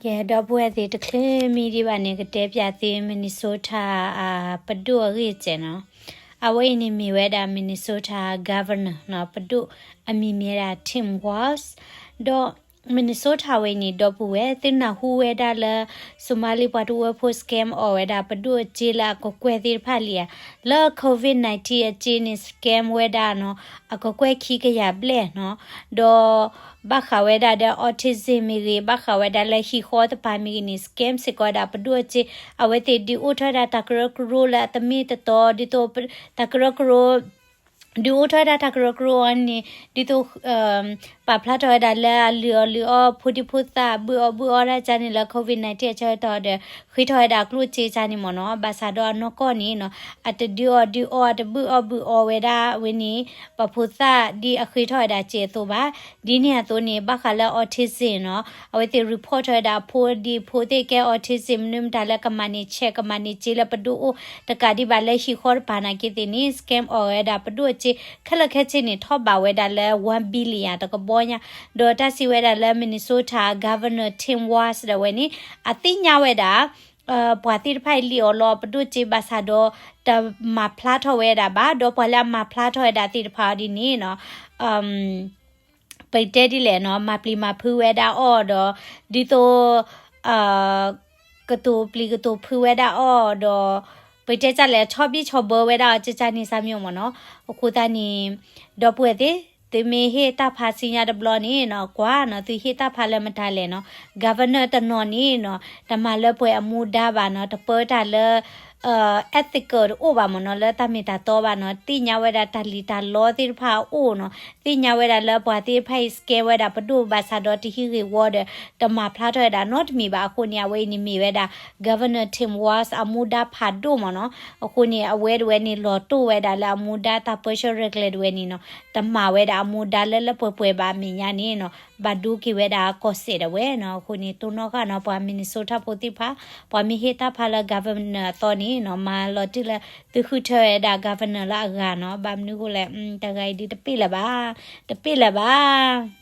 ကဲ ဒီပုၢ်ဝဲၢ်သ့ၣ် တချုးမံဒံးဘၣ်န့ၣ် ကတဲပၠးသု Minnesota ပဒိၣ်အဂ့ၢ်စဲးနီၤ. အဝဲအံၤန့ၣ်မ့ၢ်ဝဲဒၣ် Minnesota Governor နီၤ, ပဒိၣ်အမံၤမ့ၢ်ဝဲဒၣ် Tim Walz ဒီး Minnesota ဝဲအံၤန့ၣ် ဒီပုၢ်ဝဲၢ် သုနၢ်ဟူဝဲဒၣ်လၢ Somali ပှၤတဝၢဖိ scam အီၣ်ဝဲဒၣ် ပဒိၣ်အစ့လၢအကကွဲၢ်သ့ၣ်တဖၣ်လံဧါ, လၢ COVID nineteen အစ့န့ၣ် scam ဝဲဒၣ်နီၤ, အကကွဲၢ်ခံကယၤဘျဲၣ်နီၤ, ဒီး ဘၣ်ဃးဝဲဒၣ်ဒီး autism မ့ၢ်ဂ့ၤ, ဘၣ်ဃးဝဲဒၣ်လၢဟံၣ်ဃီတပၤမ့ၢ်ဂ့ၤန့ၣ် scam စ့ၢ်ကီးဝဲဒၣ်ပဒိၣ်အစ့, အဝဲသ့ၣ်ဒုးအိၣ်ထီၣ်ဝဲဒၣ်တၢ်ကရၢကရိလၢအတမ့ၢ်တတီ, ဒ်သိး တၢ်ကရၢကရိ ဒုးအိၣ်ထီၣ်ဝဲဒၣ်တၢ်ကရၢကရိအံၤန့ၣ် ဒ်သိး ပာ်ဖျါထီၣ်ဝဲဒၣ်လၢအလုၢ်အီၣ်လုၢ်အီ ဖိဒံဖိသၣ် ဘုၣ်အီၣ်ဘုၣ်အီဒၣ်ကန့ၣ်လၢ COVID nineteen အဆၢကတီၢ်ဒီး ဃ့ထီၣ်ဝဲဒၣ်ကျိၣ်စ့ကန့ၣ်မ့ၢ်နီၤ, ဘၣ်ဆၣ်ဒီးအနီၢ်ကီၢ်န့ၣ်နီၤ, အတဒုးအီၣ်ဒုးအီ အတဘုၣ်အီၣ်ဘုၣ်အီဝဲဒၣ်ဝဲန့ၣ် ပှၤဖိသၣ်ဒ်အဃ့ထီၣ်ဝဲဒၣ်စ့အသိးဘၣ်. ဒ်န့ၣ်အသိးန့ၣ် ဘၣ်ဃးလၢ autism နီၤ, အဝဲသ့ၣ် report ထီၣ်ဝဲဒၣ်အဖိဒ်ဖိသ့ၣ်ကဲ autism မနုၤမတၤလၢကမၤန့ၢ် check ကမၤန့ၢ်စ့လၢပဒိၣ်အိၣ် တကးဒံးဘၣ်လၢဟံၣ်ဃီတပၤနာ်က့သ့ၣ်န့ၣ် scam အီၣ်ဝဲဒၣ်ပဒိၣ်အစ့ ခဲလၢာ်ခဲဆ့န့ၣ် ထီၣ်ဘးဝဲဒၣ်လၢ one billion တကဘီညါ, ဒီးတၢ်စံးဝဲဒၣ်လၢ Minnesota Governor Tim Walz ဒၣ်ဝဲန့ၣ် အသ့ၣ်ညါဝဲဒၣ် ပှၤသ့ၣ်တဖၣ်အံၤလံၣ်အီၣ်လီအီၣ်ပဒိၣ်စ့ဘၣ်ဆၣ်ဒီး တမၤဖျါထီၣ်ဝဲဒၣ်ဘၣ်, ဒီးပှၤလၢအမၤဖျါထီၣ်ဝဲဒၣ်သ့ၣ်တဖၣ်အီၤဒ်န့ၣ်နီၤ ပတဲဒ်လဲၣ်နီၤ, မၤပျံၤမၤဖုးဝဲဒၣ်အီၤဒီး ဒ်သိး ကတိၤပျံၤကတိၤဖုးဝဲဒၣ်အီၤဒီး ပတဲတၢ်လဲၣ် ဆီဘံၣ်ဆီဘၢဝဲဒၣ်အီၤ ကကန့ၣ်စၢ်မ့ၢ်မ့ၢ်နီၤ. အဃိသတးန့ၣ် ဒီပုၢ်ဝဲၢ်သ့ၣ် သုမ့ၢ်ဟ့ၣ်တၢ်ဖးဆူညါတဘျီန့ၣ်နီၤ ကွၢ်နီၤ သုဟ့ၣ်တၢ်ဖးလၢမတၤလဲၣ်နီၤ, Governor တနီၤန့ၣ်နီၤ တမၤလၢပှဲၤအမူဒါဘၣ်နီၤ, တပၢတၢ်လၢ ethical တအိၣ်ဘၣ်မ့ၢ်နီၤ, လၢတၢ်မ့ၢ်တၢ်တီဘၣ်နီၤ, သ့ၣ်ညါဝဲဒၣ်တၢ်လံၣ်တၢ်လီသ့ၣ်တဖၣ်အအိၣ်နီၤ, သ့ၣ်ညါဝဲဒၣ်လၢပှၤသ့ၣ်တဖၣ်အံၤ scam ဝဲဒၣ်ပဒိၣ်ဘၣ်ဆၣ်ဒီးတဟံးဂ့ၢ်ဝီဒီး တမၤဖျါထီၣ်ဝဲဒၣ်နီတမံၤဘၣ်. အဃိန့ၣ် အဝဲအံၤန့ၣ်မ့ၢ်ဝဲဒၣ် Governor Tim Walz အမူဒါဖးဒိၣ်မ့ၢ်နီၤ. အဃိန့ၣ် အဝဲတဝဲန့ၣ် လီၤတိၢ်ဝဲဒၣ်လၢအမူဒါတၢ်ပၢဆှၢရဲၣ်ကျဲၤတဝဲန့ၣ်နီၤ, တမၤဝဲဒၣ်အမူဒါလၢလၢပှဲၤပှဲၤဘၣ်အမဲာ်ညါန့ၣ်နီၤ, ဘၣ်ဒိက့ၤဝဲဒၣ်ကီၢ်စဲၣ်ဒၣ်ဝဲနီၤ. အဃိန့ၣ် တိၢ်နီၣ်ဃာ်နီၤ ပှၤ Minnesota ဖိသ့ၣ်တဖၣ် ပှၤမ့ၢ်ဟ့ၣ်တၢ်ဖးလၢ Governor အသီန့ၣ်နီၤ မၤလီၤတံၢ်လၢ သုဃုထၢဝဲဒၣ် Governor လၢအဂၤနီၤ. ဘၣ်မနုၤအဃိလဲၣ်, တဂၤအံၤဒ်တပ့ၢ်လၢၤဘၣ်, တပ့ၢ်လၢၤဘၣ်.